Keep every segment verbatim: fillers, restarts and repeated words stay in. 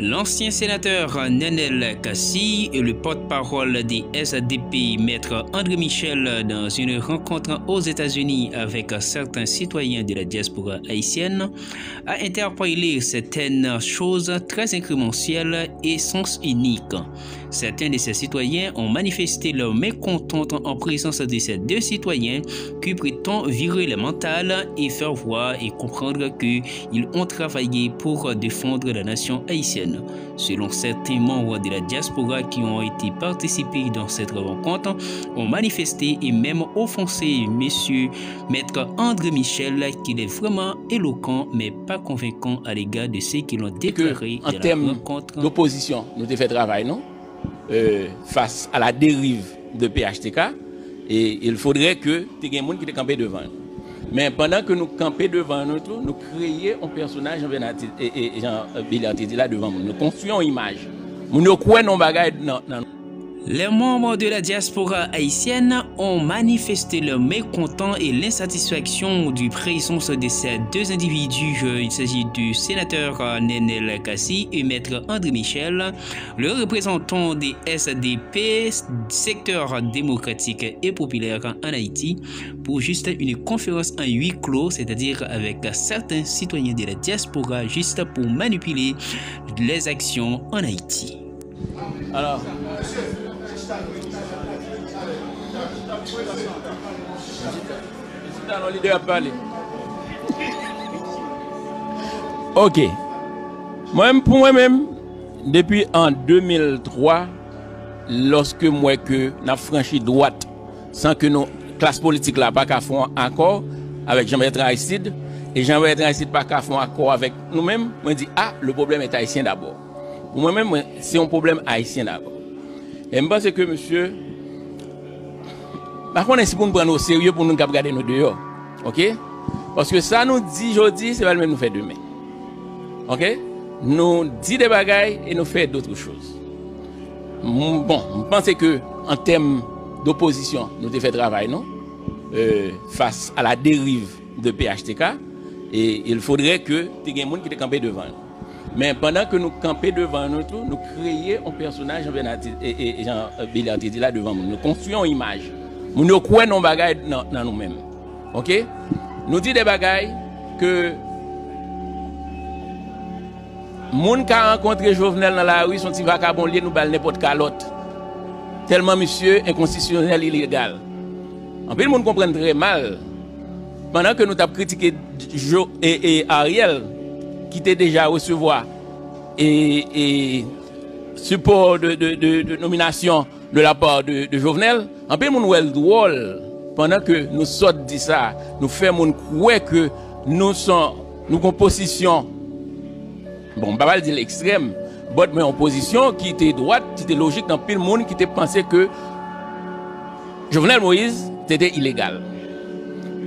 L'ancien sénateur Nenel Cassy et le porte-parole des S D P, Maître André Michel, dans une rencontre aux États-Unis avec certains citoyens de la diaspora haïtienne, a interpellé certaines choses très incrémentielles et sens unique. Certains de ces citoyens ont manifesté leur mécontentment en présence de ces deux citoyens qui prétendent virer les mentales et faire voir et comprendre qu'ils ont travaillé pour défendre la nation haïtienne. Selon certains membres de la diaspora qui ont été participés dans cette rencontre, ont manifesté et même offensé monsieur Maître André Michel, qu'il est vraiment éloquent mais pas convaincant à l'égard de ce qu'il a déclaré de la rencontre. D'opozisyon, nou te fè travay nou euh, face à la dérive de P H T K, et il faudrait que te gen moun ki te kanpe devan nou. Men pandan ke nou kanpe devan nou tou, nou kreye yon pèsonaj jan Bernard te, e, e, jan Beliard te di la devan moun. Nou konstwi yon imaj. Moun yo kwè nan bagay nan, nan Les membres de la diaspora haïtienne ont manifesté leur mécontent et l'insatisfaction du présence de ces deux individus. Il s'agit du sénateur Nenel Cassy et maître André Michel, le représentant des S D P, secteur démocratique et populaire en Haïti, pour juste une conférence en huis clos, c'est-à-dire avec certains citoyens de la diaspora, juste pour manipuler les actions en Haïti. Alors, Chita non, lidè ap pale. Ok. Mwen, pou mwen menm, depi an de mil twa, lòske m wè ke n ap franchi dwat san ke nou, klas politik la pa ka fè yon akò avèk Jean Bertrand Aristide, e Jean Bertrand Aristide pa ka fè yon akò avèk nou menm, mwen di, ah, le problème est haïtien d'abord. Pou mwen menm, mwen, se yon pwoblèm ayisyen dabò. E m panse ke mesye, m pa konnen si pou n pran nou oserye pou nou k ap gade nou deyò. Ok? Paske sa nou di jodi, se pa li menm nou fè demen. Ok? Nou di de bagay e nou fè d'autres choses. M, bon, m panse ke an tèm d'opozisyon, nou te fè travay nou euh, face à la dérive de P H T K, et il faudrait que te gen moun ki te kanpe devan nou. Men pandan ke nou kanpe devan nou tou, nou kreye yon pèsonaj jan Bernard te, e, e, jan Beliard te di la devan moun. Nou konstwi yon imaj. Moun yo kwè nan bagay nan, nan nou menm. Ok? Nou di de bagay ke moun ka rankontre Jovenel nan lari, se yon ti vakabon li ye, nou ba l nenpòt kalòt. Tèlman misye enkonstitisyonèl, ilegal. Anpil moun konprann trè mal. Pandan ke nou t ap kritike Jo, e, e Ariel, ki te deja resevwa e, e sipò de, de, de, de nominasyon de la part de, de Jovenel, anpil moun wè l dwòl pandan ke nou sot di sa, nou fè moun kwè ke nou son, nou gon pozisyon, bon, m pa pral di l ekstrèm, but men yon pozisyon ki te dwat, ki te lojik nan pil moun ki te panse ke Jovenel Moïse te te ilegal.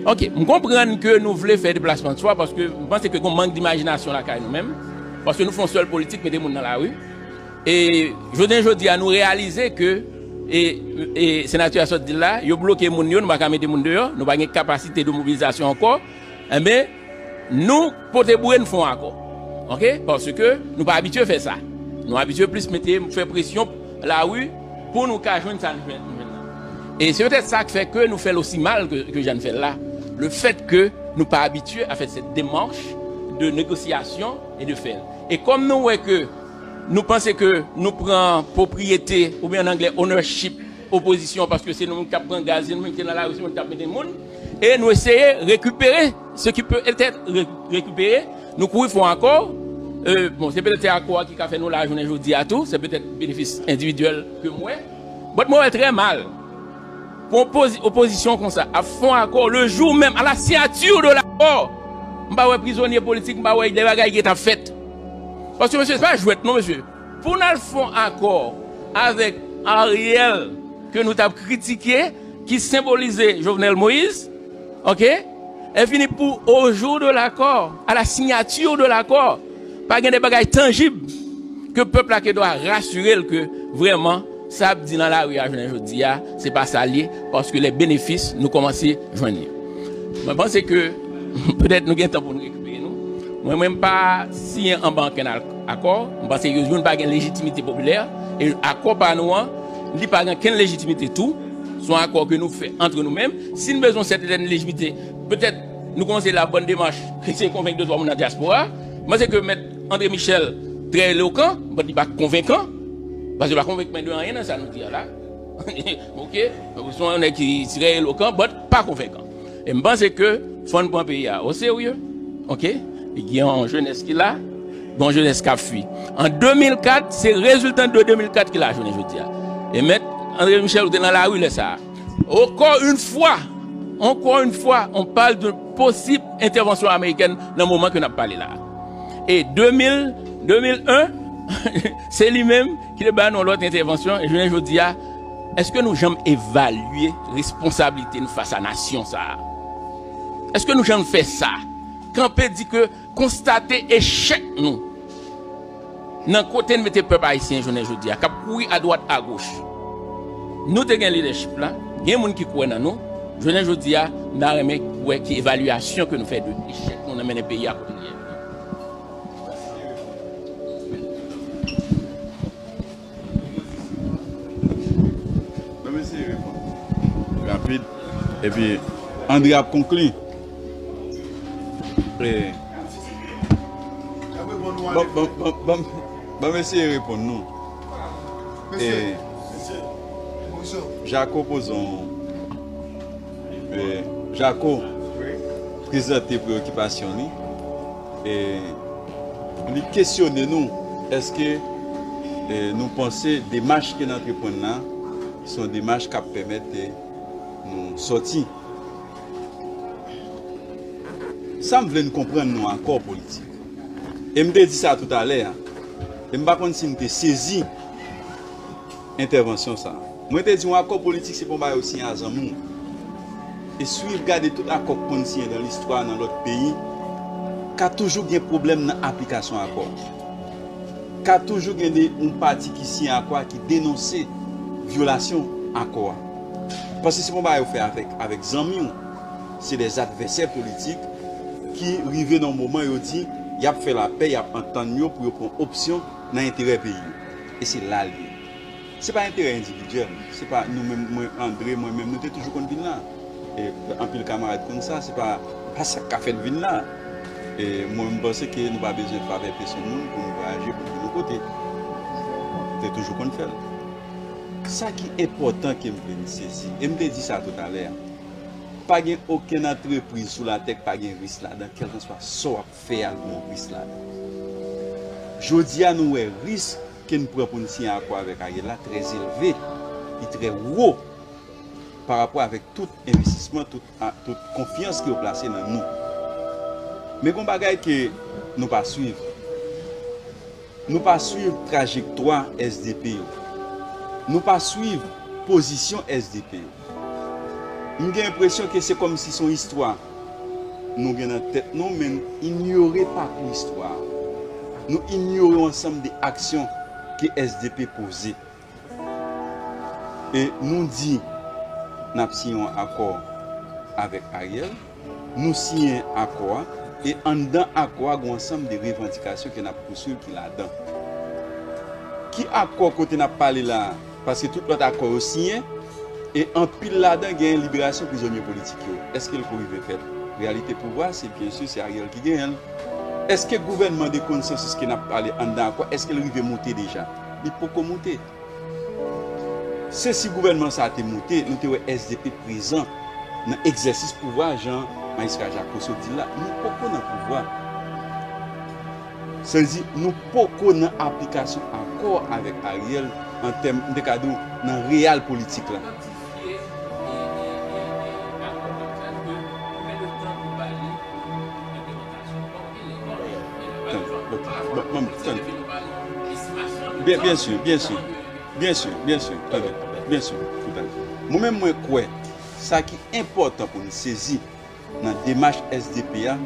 Ok, m konprann ke nou vle fè deplasman de swa paske m panse ke gon mank d'imajinasyon lakay nou menm, paske nou fè yon sèl politik mete moun nan lari. E jounen jodi a nou reyalize ke e, e senatè a sot di l la, yo bloke moun yo, nou pa ka mete moun deyò, nou pa gen kapasite de mobilizasyon ankò. Enben, nou pote boure, nou fè yon akò. Ok? Paske nou pa abitye fè sa. Nou abitye plis mete, fè presyon lari pou nou ka jwenn sa nou jwenn, nou jwenn nan. E se petèt sa k fè ke nou fè l osi mal ke, ke jan n fè l la. Le fait que nou pa abitye a fè cette démarche de négociation et de faire. E kòm nou wè ke nou panse ke nou pran pwopriyete, oubyen an anglè ownership, opozisyon, paske se nou menm ki t ap pran gaz, se nou menm ki te nan lari, se nou menm ki t ap mete moun, e nou eseye rekipere ce qui peut être re-, récupéré, nou kouri fè yon akò, euh, bon, se petèt se akò a ki ka fè nou la jounen jodi a tou, se petèt benefis endividyèl ke m wè, but mwen wè l trè mal. Pou opozi-, opozisyon konsa ap fè yon akò le jou menm, à la signature de l'accord, m pa wè prizonye politik, m pa wè de bagay ki t ap fèt. Paske mesye, se pa jwèt non, mesye. Pou n al fè yon akò avèk Ariel ke nou t ap kritike, ki senbolize Jovenel Moïse, ok? E fini pou au jour de l'accord, à la signature de l'accord, pa gen de bagay tanjib ke pèp la ke dwa rasire l ke vrèman sa ap di nan lari a jounen jodi a, se pa sa l ye, paske les bénéfices nou kòmanse jwenn li. Mwen panse ke petèt nou gen tan pou nou rekipere nou. Mwen menm pa siyen anba ankenn al- akò. M panse ke youn pa gen lejitimite popilè. E akò pa nou an, li pa gen kenn lejitimite tou. Se yon akò ke nou fè antre nou menm. Si n bezwen sèten lejitimite, petèt nou kòmanse la bòn demach, eseye konvenk de twa moun nan dyaspora. M panse ke mèt André Michel trè elokan, but li pa konvenkan. Paske li pa konvenk mwen de anyen nan sa nou di a la. Ok? Se yon nèg ki trè elokan, but pa konvenkan. E m panse ke fò n pran peyi a o serye. Ok? Gen yon jenès ki la, gen yon jenès k ap fui. An de mil kat, se reziltan de de mil kat ki la jounen jodi a. E mèt André Michel, ou te nan lari lè sa a. Encore une fois, encore une fois, on parle d'une possible intervention américaine nan moman ke n ap pale la. E de mil, de mil en, se li menm ki te ba nou lòt entèvansyon. E jounen jodi a, èske nou janm evalye responsablite nou fas a nasyon sa a? Èske nou janm fè sa? Kanpe di ke konstate echèk nou nan kote n mete pèp ayisyen jounen jodi a, k ap kouri adwat agoch. Nou te gen lidèchip la, gen moun ki kwè nan nou. Jounen jodi a, m ta renmen wè ki evalyasyon ke nou fè de echèk nou nan mennen peyi a kote l ye. Ban m eseye reponn rapid. Epi, André ap konkli. E, ban, ban, ban, ban, ban m eseye reponn nou. E, Jako poze yon, e, Jako prezante preyokipasyon li. E, li kesyone nou, èske, e, nou panse demach ke n antreprann la, se yon demach k ap pèmèt, e, nou sòti? Sa m vle n konprann nan akò politik. E m te di sa toutalè a. E m pa konn si n te sezi entèvansyon sa a. Mwen te di yon akò politik se pa yon bagay ou siyen a zanmi w. E swiv gade tout akò k konn siyen nan listwa nan lòt peyi, ka toujou gen pwoblèm nan aplikasyon akò. Ka toujou gen de yon pati ki siyen akò a ki denonse vyolasyon akò a. Paske se pa yon bagay ou fè avèk, avèk zanmi w. Se dè advèsè politik ki rive nan yon moman yo di y ap fè lapè, y ap antann yo pou yo pran opsyon nan enterè peyi yo. E se la l ye. Se pa enterè endividyèl. Se pa nou menm, mwen, André, mwen menm, nou te toujou konn vin la. E anpil kamarad konn sa, se pa, pa sa k ka fè n vin la. E mwen, m panse ke nou pa bezwen favè pèsonn moun pou nou vwayaje, pou nou vin yon kote. Nou te toujou konn fè l. Sa ki enpòtan ke m vle n sezi, e m te di sa toutalè a, pa gen okenn antrepriz sou latè k pa gen risk ladan, kèlkanswa sa w ap fè a, gen yon risk ladan. Jodi a, nou wè risk ke n pran pou n siyen akò avèk Ariel la trè elve, li trè wo pa rapò avèk tout envestisman, tout, a, tout konfyans ke yo plase nan nou. Men gen yon bagay ke nou pa swiv. Nou pa swiv trajektwa S D P yo. Nou pa swiv pozisyon S D P yo. M gen enpresyon ke se kòmsi se yon istwa nou gen nan tèt nou, men nou inyore pakou istwa a. Nou inyore yon ansanm de aksyon ke S D P poze. E nou di n ap siyen yon akò avèk Ariel, nou siyen akò a, e anndan akò a, gen yon ansanm de revandikasyon ke n ap pouswiv ki ladan. Ki akò kote n ap pale la a? Paske tout lòt akò yo siyen, e anpil ladan genyen liberasyon prizonye politik yo. Èske l ko rive fèt? Reyalite pouvwa, se byen si se Ariel ki genyen l. Èske gouvènman de konsansis ke n ap pale anndan akò, èske l rive moute deja? Li poko moute. Se si gouvènman sa a te moute, nou te wè S D P prezan nan egzèsis pouvwa, jan Majistra Jako sot di l la, nou poko nan pouvwa. Sa vle di, nou poko nan aplikasyon akò avèk Ariel an tèm, m te ka di w, nan real politik la. Tann, ok. Bon, bon, tann. Byen, byen si, byen si. Byen si, byen si. Tann, byen si. Tann. Mwen menm, mwen kwè, sa ki enpòtan pou n sezi nan demach S D P a,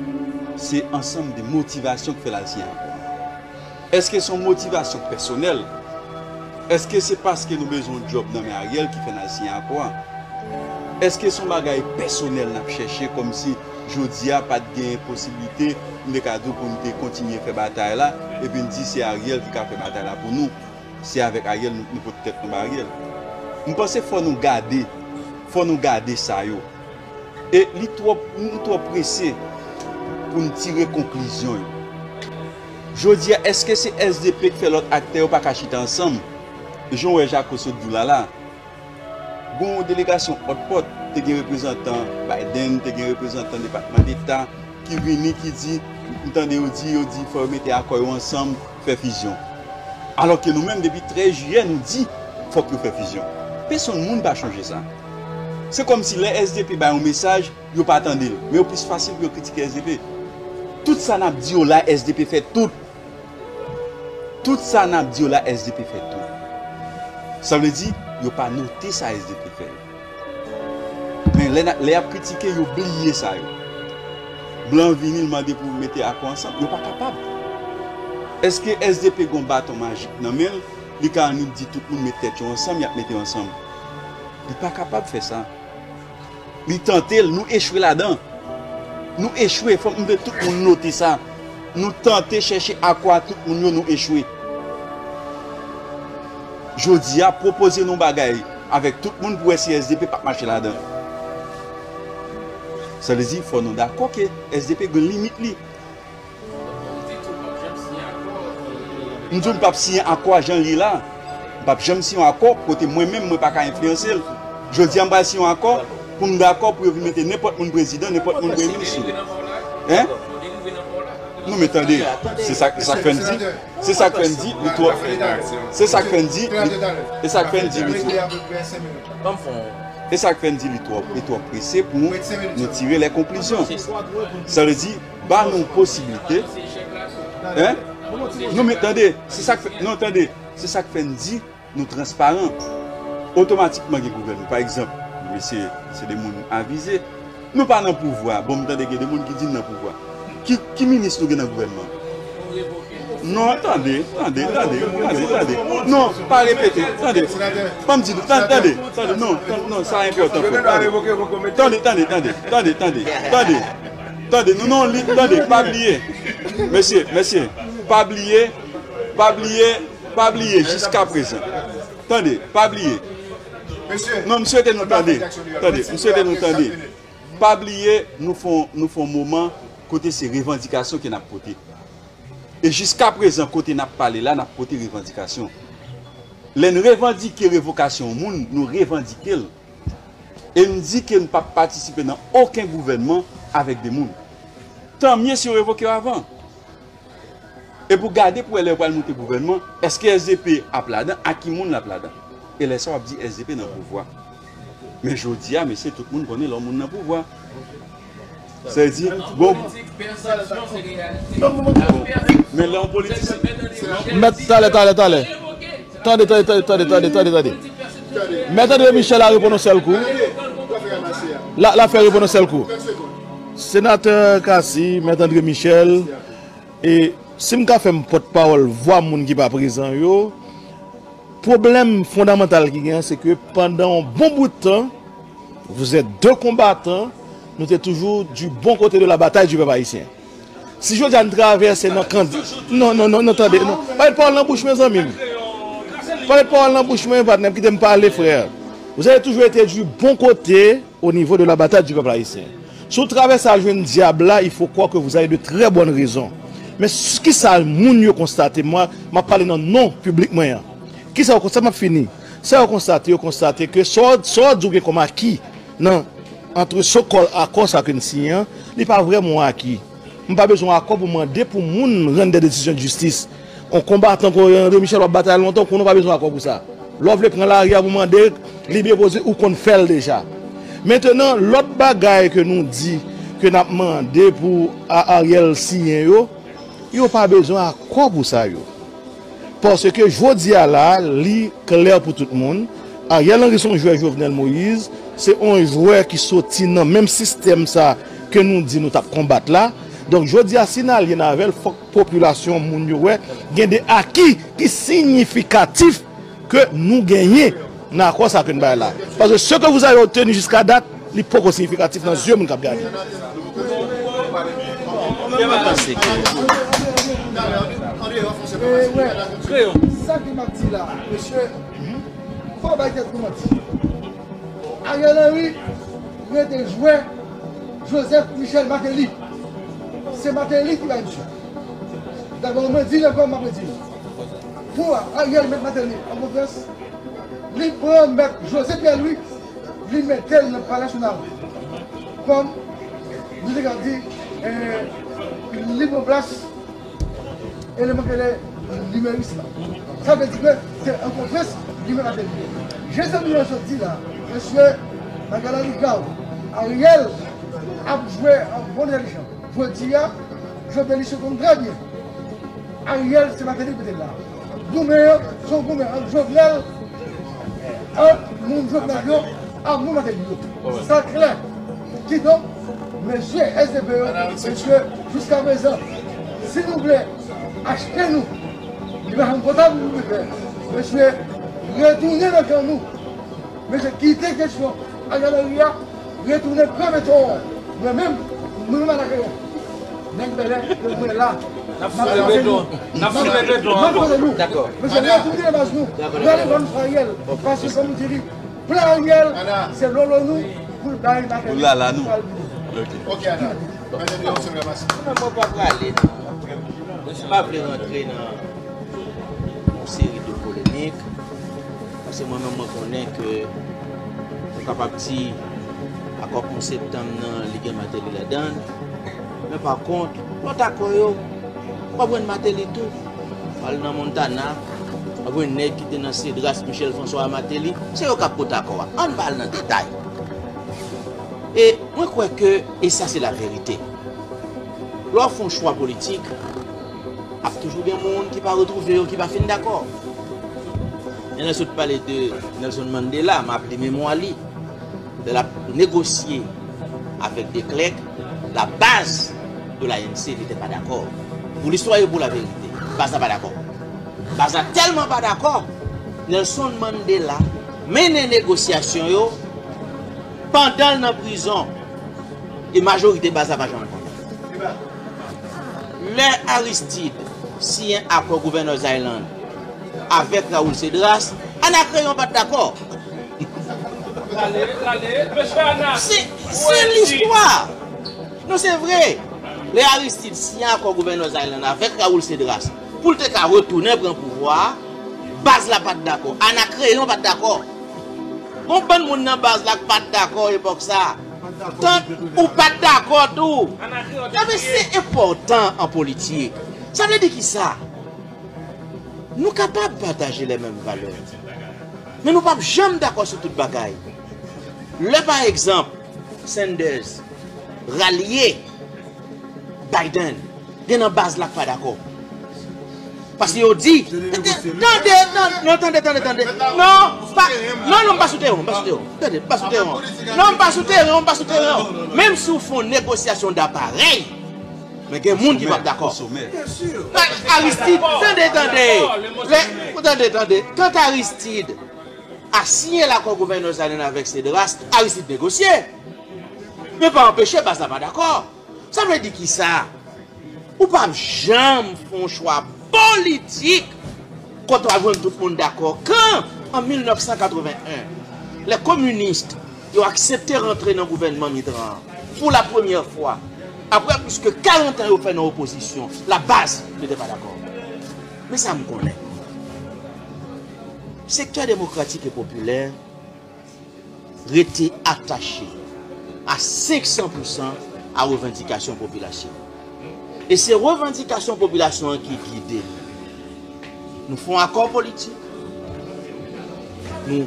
se ansanm de motivasyon k fè l al siyen akò a. Èske se yon motivasyon pèsonèl? Èske se paske nou bezwen yon djòb nan men Ariel ki fè n al siyen akò a? Èske se yon bagay pèsonèl n ap chèche, kòmsi Jodi a, pa t gen posiblite, m te ka di w, pou n te kontinye fè batay la, epi n di se Ariel ki ka fè batay la pou nou. Se avèk Ariel nou, nou pot tèt nou ba Ariel. M panse fò nou gade, fò nou gade sa yo. E li twò, nou twò prese pou n tire konklizyon yo. Jodi a, èske se S D P k fè lòt aktè yo pa ka chita ansanm? Jan w wè Jako sot di w la la, gon delegasyon Hotpot, te gen reprezantan Biden, te gen reprezantan Depatman Deta, ki vini, ki di, m tande yo di, yo di fò yo mete akò yo ansanm, fè fizyon. Alòske nou menm, depi trèz jiyè, nou di fòk yo fè fizyon. Pèsonn moun pa chonje sa. Se kòmsi lè S D P bay yon mesaj, yo pa tande l. Men yo plis fasil pou yo kritike S D P. Tout sa n ap di yo la, S D P fè tout. Tout sa n ap di yo la, S D P fè tou. Sa vle di, yo pa note sa S D P fè yo. Men lè n a, lè y ap kritike, yo bliye sa yo. Blan vini, l mande pou mete akò ansanm, yo pa kapab. Èske S D P gon baton majik nan men l, li ka annik di tout moun met tèt yo ansanm, y ap mete yo ansanm? Li pa kapab fè sa. Li tante l, nou echwe ladan. Nou echwe, fòk m vle tout moun note sa. Nou tante chèche akò a tout moun yo, nou echwe. Jodi a, pwopoze nou bagay avèk tout moun pou wè si S D P p ap mache ladan. Sa vle di, fò nou dakò ke S D P gen limit li. M di w m p ap siyen akò a jan l ye la. M p ap janm siyen yon akò kote mwen menm, mwen pa ka enfliyanse l. Jodi a, m pral siyen yon akò pou m dakò pou yo vin mete nenpòt moun prezidan, nenpòt moun premye minis. Hein? Non, men tande, se sa, se sa k fè n di, se sa k fè n di, li twò, se sa k fè n di, li, e sa k fè n di, li twò. E sa k fè n di li twò, li twò prese pou nou tire lè konklizyon. Sa vle di, ba nou posiblite. Hein? Non, men tande, se sa k fè, non, tande, se sa k fè n di nou transparan. Otomatikman gen gouvènman. Pa egzanp, mesye, se de moun avize. Nou pa nan pouvwa. Bon, m tande gen de moun ki di n nan pouvwa. Ki, ki minis nou gen nan gouvènman? Non, tande, tande, tande, tande, tande. Non, pa repete, tande. Ban m di nou, tande, tande, tande, non, tande, non, sa enpòtan, frè, tande. Tande, tande, tande, tande, tande, tande. Tande, nou nan yon lit, tande, pa bliye. Mesye, mesye, pa bliye, pa bliye, pa bliye jiska prezan. Tande, pa bliye. Non, m swete nou tande. Tande, m swete nou tande. Pa bliye, nou fè yon, nou fè yon moman kote se revandikasyon ke n ap pote. E jiska prezan, kote n ap pale la, n ap pote revandikasyon. Lè n revandike revokasyon yon moun, nou revandike l. E n di ke n p ap patisipe nan okenn gouvènman avèk de moun. Tanmye si yo revoke yo avan. E pou gade pou wè lè yo pral monte gouvènman, èske S D P ap ladan, ak ki moun l ap ladan? E lè sa w ap di S D P nan pouvwa. Men jodi a, mesye, tout moun konnen lè yon moun nan pouvwa. Sa vle di, bon, bon, men lè yon politisyen. Mèt, talè, talè, talè. Tande, tande, tande, tande, tande, tande, tande. Mèt André Michel a reponn yon sèl kou. La, la fè reponn yon sèl kou. Senatè Cassy, Mèt André Michel, e si m ka fè m pòtpawòl vwa moun ki pa prezan yo, pwoblèm fondamantal ki gen an, se ke pandan yon bon bout tan, vous êtes deux combattants, nou te toujou du bon côté de la bataille du peuple haïtien. Si jodi a n travèse nan kan, non, non, non, non, tande, non. Pa met pawòl nan bouch mwen, zanmi m. Pa met pawòl nan bouch mwen, patnè m, kite m pale, frè. Vous avez toujours été du bon côté au niveau de la bataille du peuple haïtien. Si w travèse al jwenn dyab la, il faut croire que vous avez de très bonnes raisons. Men s-, kisa moun yo konstate, mwen, m ap pale nan non piblik mwen an. Kisa yo konstate, m ap fini. Sa yo konstate, yo konstate ke sa w, sa w di w gen kòm aki nan, antre so-called akò sa ke n siyen an, li pa vrèman yon aki. M pa bezwen akò pou mande pou moun rann de desizyon de jistis. On konbatan kon André Michel w ap batay lontan, ou konnen w pa bezwen akò pou sa. Lè w vle pran lari a pou mande libere prizonye, ou konn fè l deja. Mentenan, lòt bagay ke nou di ke n ap mande pou A-, Ariel siyen yo, yo pa bezwen akò pou sa yo. Paske jodi a la, li klè pou tout moun, Ariel Henry se yon jwè Jovenel Moïse, se yon jwè ki soti nan menm sistèm sa ke nou di nou t ap konbat la. Donk, jodi a, si n alye n avè l, fòk popilasyon, moun yo wè, gen de aki ki siyifikatif ke nou genyen nan akò sa ke n bay la. Paske ce que vous avez obtenu jusqu'à date, li poko siyifikatif nan zye moun k ap gade. Mwen panse ke... Sa ke m ap di la, mesye, fò bay tèt nou manti. Ariel Henry rete jwè Joseph Michel Martelly. Se Martelly ki bay misye. Dabò, mwen di l ankò, m ap redi l. Pou Ariel met Martelly an konfyans, li pran mèt José Pierre Louis, li mete l nan Palè Nasyonal kòm, nou te ka di, eh, li pran plas eleman ki rele nimeris la. Sa vle di ke se an konfyans li menm avèk li. Jan Sandrine sot di la, mesye, bagay la li grav. Ariel ap jwe an bon entèlijan. Jodi a, Jovenel li se konn trè byen. Ariel se Martelly ki mete l la. Goumen an, se yon goumen ant Jovenel, ant moun Jovenel yo, ak moun Martelly yo. Sa klè. Kidonk, mesye S D P yo, mesye, jiskaprezan, si nou vle achte nou, li pa janm kontan pou nou fè. Mesye, retounen nan kan nou. Mesye, kite kesyon Ariel Henry a, retounen pran beton an. Mwen menm, mwen menm Anakreyon. Nèg bèlè, mwen la. N ap fouye beton. N ap fouye beton ankò. Dakò. Mesye, retounen baz nou. Dakò, dakò. Rale van sou Ariel. Paske, kòm ou di li, plan Ariel, se lolo nou, pou l bay Martelly. Pou lala nou. Ok, Ana. Mwen menm, mwen pa prale nan, mwen pa vle rantre nan yon seri de polemik, paske mwen menm, mwen konnen ke nou kapab di akò onz septanm nan, li gen Martelly ladan l. Men pa kont, lòt akò yo, w ap jwenn Martelly tou. W al nan Montana, w ap jwenn nèg ki te nan Cedras, Michel François a Martelly, se yo k ap pote akò a. Ann pa al nan detay. E mwen kwè ke, e sa se laverite, lè w fè yon chwa politik, ap toujou gen moun ki pa retwouve yo, ki pa fin dakò. Lè n sot pale de Nelson Mandela, m aple memwa li. Lè l ap negosye avèk de Klerk, la base de l'A N C n'était pas d'accord. Pour l'histoire et pour la vérité, baz la pa dakò. Baz la tèlman pa dakò, Nelson Mandela mennen negosyasyon yo pandan l nan prizon. E majorite baz la pa janm kontan. Lè Aristide siyen akò Gouverneurs Island avèk Raoul Cédras, Anakreyon pa t dakò. Se, se listwa. Non, se vre. Lè Aristide siyen akò Gouverneurs Island avèk Raoul Cédras pou l te ka retounen pran pouvwa a, baz la pa t dakò. Anakreyon pa t dakò. Gon bann moun nan baz la k pa t dakò epòk sa a. Tank ou pa t dakò tou. Ebyen, se enpòtan an politik. Sa vle di kisa? Nou kapab pataje lè menm valè, men nou p ap janm dakò sou tout bagay. Lè, pa egzanp, Sanders ralye Biden, gen nan baz la k pa dakò. Paske yo di, tande, non, non, tande, tande, tande. Non, pa, non, non, m pa sou teren, m pa sou teren. Tande, m pa sou teren. Non, m pa sou teren, m pa sou teren. Menm si w fè yon negosyasyon daparèy, men gen moun ki p ap dakò. Pa, Aristide, tande, tande. Lè, tande, tande. Kanta Aristide a siyen lakò Gouverneurs Island avèk Cédras, Aristide negosye. Men pa anpeche baz la pa dakò. Sa vle di kisa? Ou p ap janm fè yon chwa politik kote w ap jwenn tout moun dakò. Kan, an mil nèf san katreven en, lè kominis yo aksepte rantre nan gouvènman Mitterrand an, pou la premyè fwa, apre plis ke karant an yo fè nan opozisyon, la baz n'était pas d'accord. Men sa m konnen. Sektè demokratik e popilè rete atache a senk san pousan a revandikasyon popilasyon. E se revandikasyon popilasyon an ki gide nou. Nou fè yon akò politik, nou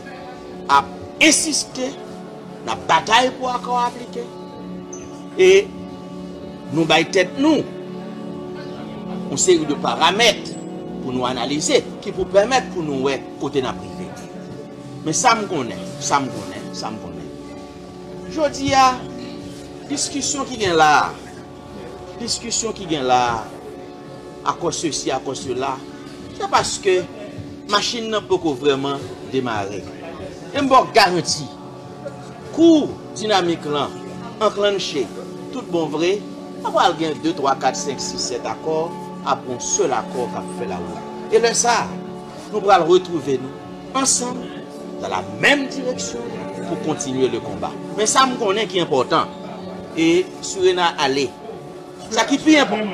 ap ensiste, n ap batay pou akò a aplike, e nou bay tèt nou yon seri de paramèt pou nou analize, ki pou pèmèt pou nou wè kote n ap rive. Men sa m konnen, sa m konnen, sa m konnen. Jodi a, diskisyon ki gen la a, diskisyon ki gen la a, akò sesi, akò sela, se paske machin nan poko vrèman demare. E m ba w garanti, kou dinamik lan anklanche tout bon vre, Pa pral gen de, twa, kat, senk, sis, sèt akò, ap gen yon sèl akò k ap fè lawout. E lè sa a, nou pral retwouve nou ansanm dans la même direction pour continuer le combat. Men sa m konnen ki enpòtan, e Surena ale. Sa ki pi enpòtan.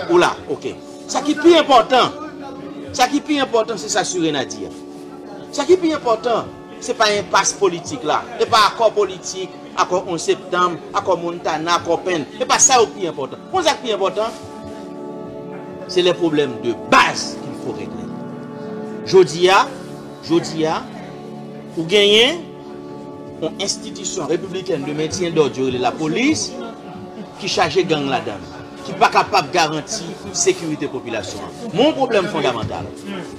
Ou la, ok. Sa ki pi enpòtan, sa ki pi enpòtan, se sa Surena di a. Sa ki pi enpòtan, se pa enpas politik la. E pa akò politik, akò onz septanm, akò Montana, akò Penn. E pa sa yo ki pi enpòtan. Konn sa k pi enpòtan? C'est les problèmes de base qu'il faut régler. Jodi a, jodi a, ou genyen yon enstitisyon repibliken de mentyen dòd yo rele lapolis, ki chaje gang ladan l, ki pa kapab garanti sekirite popilasyon an. Men yon pwoblèm fondamantal.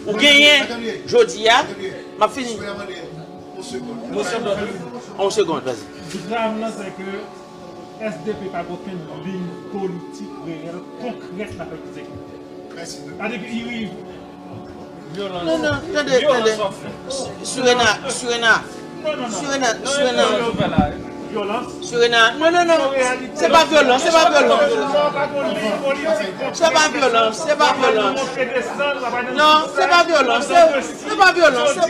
Ou genyen, jodi a, m ap fini. Yon segond, vas-y. Drame nan, se ke S D P pa gen okenn liy politik reyèl, konkrèt l ap egzekite. Sa vle di ke li rive. Non, non, tande, tande. Surena, Surena. Surena, Surena. Surena, non, non, non. Se pa vyolans, se pa vyolans. Se pa vyolans, se pa vyolans. Non, se pa vyolans, se, se pa vyolans. Se,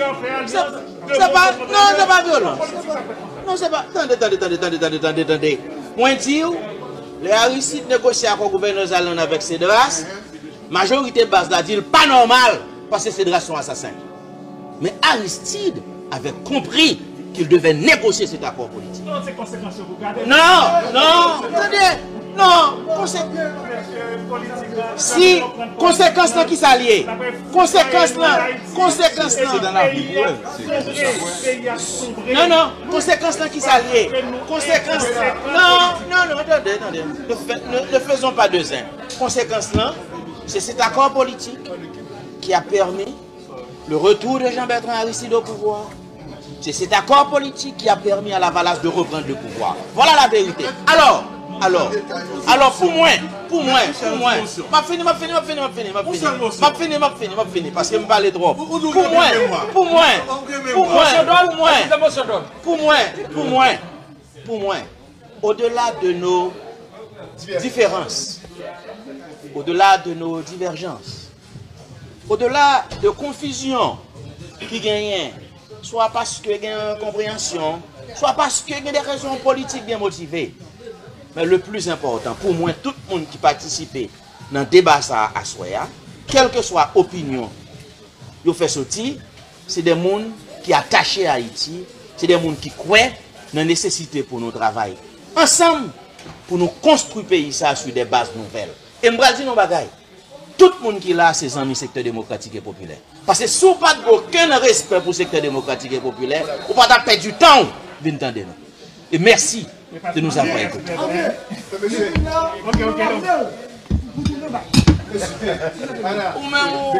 se, se pa, non, se pa vyolans. Non, se pa, tande, tande, tande. Mwen di w, lè Aristide negosye akò gouvènè Zalen avèk Cedras, majorite baz la di l pa nòmal, paske Cedras se yon asasen. Men Aristide avait compris qu'il devait négocier cet accord politique. Non, non, tande, non, konsek-, si, konsekans lan ki sa l ye? Konsekans lan, konsekans lan. Non, non, konsekans lan ki sa l ye? Konsekans lan, non, non, non, tande, tande. Ne fè-, ne, ne faisons pas de zin. Konsekans lan, c'est cet accord politique qui a permis le retour de Jean-Bertrand Aristide au pouvoir. C'est cet accord politique qui a permis à Lavalas de reprendre le pouvoir. Voilà la vérité. Alò, alò, alò, pou mwen, pou mwen, pou mwen, m ap fini, m ap fini, m ap fini, m ap fini, m ap fini, m ap fini, m ap fini, m ap fini, paske m pale twòp. Pou mwen, pou mwen, pou mwen, pou mwen, pou mwen, pou mwen, pou mwen, au-delà de nos différences, au-delà de nos divergences, au-delà de konfizyon ki genyen, swa paske gen konpreyansyon, swa paske gen de rezon politik byen motive. Men le plis enpòtan, pou mwen, tout moun ki patisipe nan deba sa a aswè a, kèlkeswa opinyon yo fè soti, se de moun ki atache Ayiti, se de moun ki kwè nan nesesite pou nou travay ansanm pou nou konstwi peyi sa a sou de baz nouvèl. E m pral di nou yon bagay, tout moun ki la a se zanmi Sektè Demokratik e Popilè. Paske si w pa t gen okenn respè pou Sektè Demokratik e Popilè, ou pa t ap pèdi tan w vin tande nou. E mèsi de nous avoir écoutés. Ou menm ou,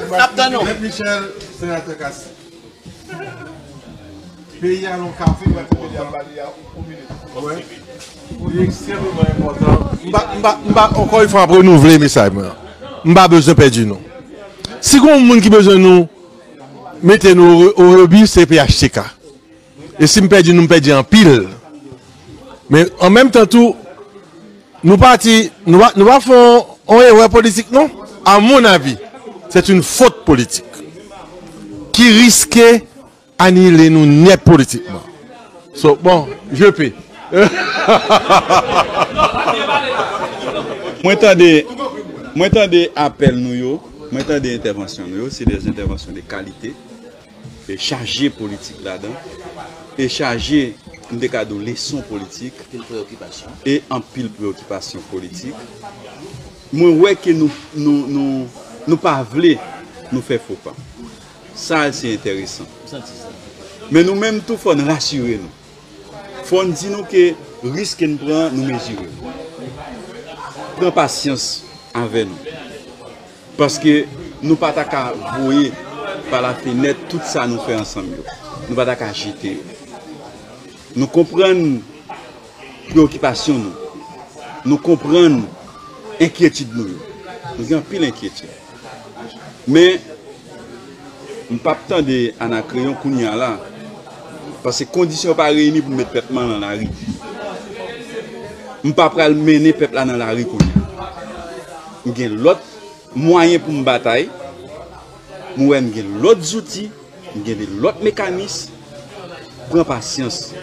n ap tann ou. Peyi a yon kafe, wè. Li ekstrèmeman enpòtan. M pa, m pa, m pa, ankò yon fwa, m ap renouvle mesaj mwen an. M pa bezwen pèdi nou. Si gen yon moun ki bezwen nou mete nou o, o rebi, se P H T K. E si m pèdi nou, m pèdi anpil. Men an menm tan tou, nou pati, nou pa, nou pa fè yon, yon erè politik, non. À mon avis, c'est une faute politique qui risquait anile nou nèt politikman. So, bon, je peux. Mwen tande, mwen tande apèl nou yo, mwen tande entèvansyon nou yo, se de entèvansyon de kalite, e chaje politik ladan, e chaje, m te ka di w, leson politik, e anpil preyokipasyon politik. Mwen wè ke nou, nou, nou, nou pa vle nou fè fo pa. Sa se enteresan. Men nou menm tou, fò n rasire nou. Fò n di nou ke risk ke n pran, nou mezire l. Pran pasyans avè nou. Paske nou pa ta ka voye pa lafenèt tout sa nou fè ansanm yo. Nou pa ta ka jete yo. Nou konprann preyokipasyon nou. Nou konprann enkyetid nou yo. Nou gen anpil enkyetid. Men, m p ap tande Anakreyon kounye a la, paske kondisyon yo pa reyini pou m met pèp mwen nan lari. M pa pral mennen pèp la nan lari kounye a. M gen lòt mwayen pou m batay. M wè m gen lòt zouti, m gen de lòt mekanis. Pran pasyans.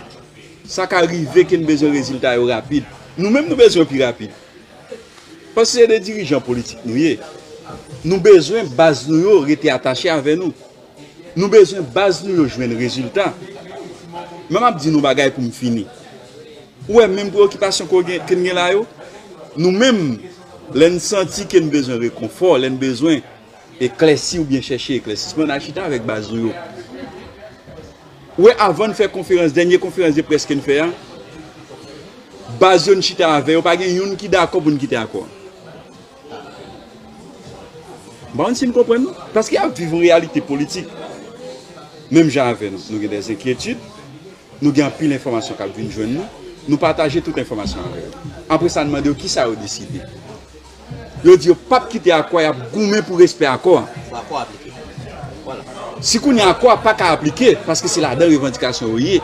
Sa ka rive ke n bezwen rezilta yo rapid. Nou menm nou bezwen pi rapid. Paske se de dirijan politik nou ye. Nou bezwen baz nou yo rete atache avè nou. Nou bezwen baz nou yo jwenn rezilta. Men m ap di nou bagay pou m fini. Ou wè menm preyokipasyon ke w gen, ke n gen la yo, nou menm, lè n santi ke n bezwen rekonfò, lè n bezwen eklèsi oubyen chèche eklèsisman, n al chita avèk baz nou yo. Ou wè, avan n fè konferans, dènye konferans de près ke n fè a, baz yo n chita avè yo, pa gen youn ki dakò pou n kite akò a. M pa konn si n konprann nou. Paske y ap viv yon reyalite politik menm jan avè nou. Nou gen dèzenkyetid, nou gen anpil enfòmasyon k ap vin jwenn nou, nou pataje tout enfòmasyon avè yo. Apre sa, n mande yo kisa yo deside. Yo di yo p ap kite akò a, y ap goumen pou respè akò a. Fò akò a aplike. Vwala. Si kounye a akò a pa ka aplike, paske se ladan revandikasyon yo ye.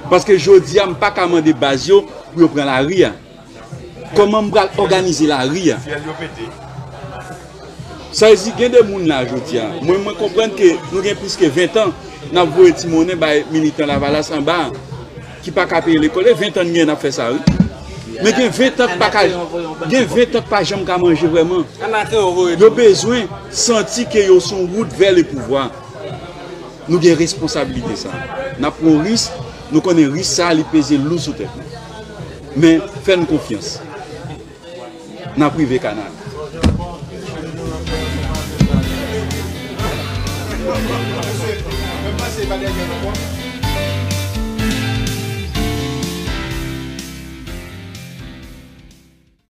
Paske jodi a, m pa ka mande baz yo pou yo pran lari a. Kòman m pral òganize lari a? Fyèl yo pete. Sa vle di, gen de moun la jodi a. Mwen, mwen konprann ke nou gen plis ke ven tan n ap voye ti monnen bay militan Lavalas anba a, ki pa ka peye lekòl. E ven tan n gen n ap fè sa, wi. Men gen ven tan k pa ka, gen ven tan k pa janm ka manje vrèman. Yo bezwen santi ke yo sou wout vè le pouvwa. Nou gen responsabilite sa. N ap pran risk, nou konnen risk sa, li peze lou sou tèt nou. Men, fè n konfyans. N ap rive Kanada.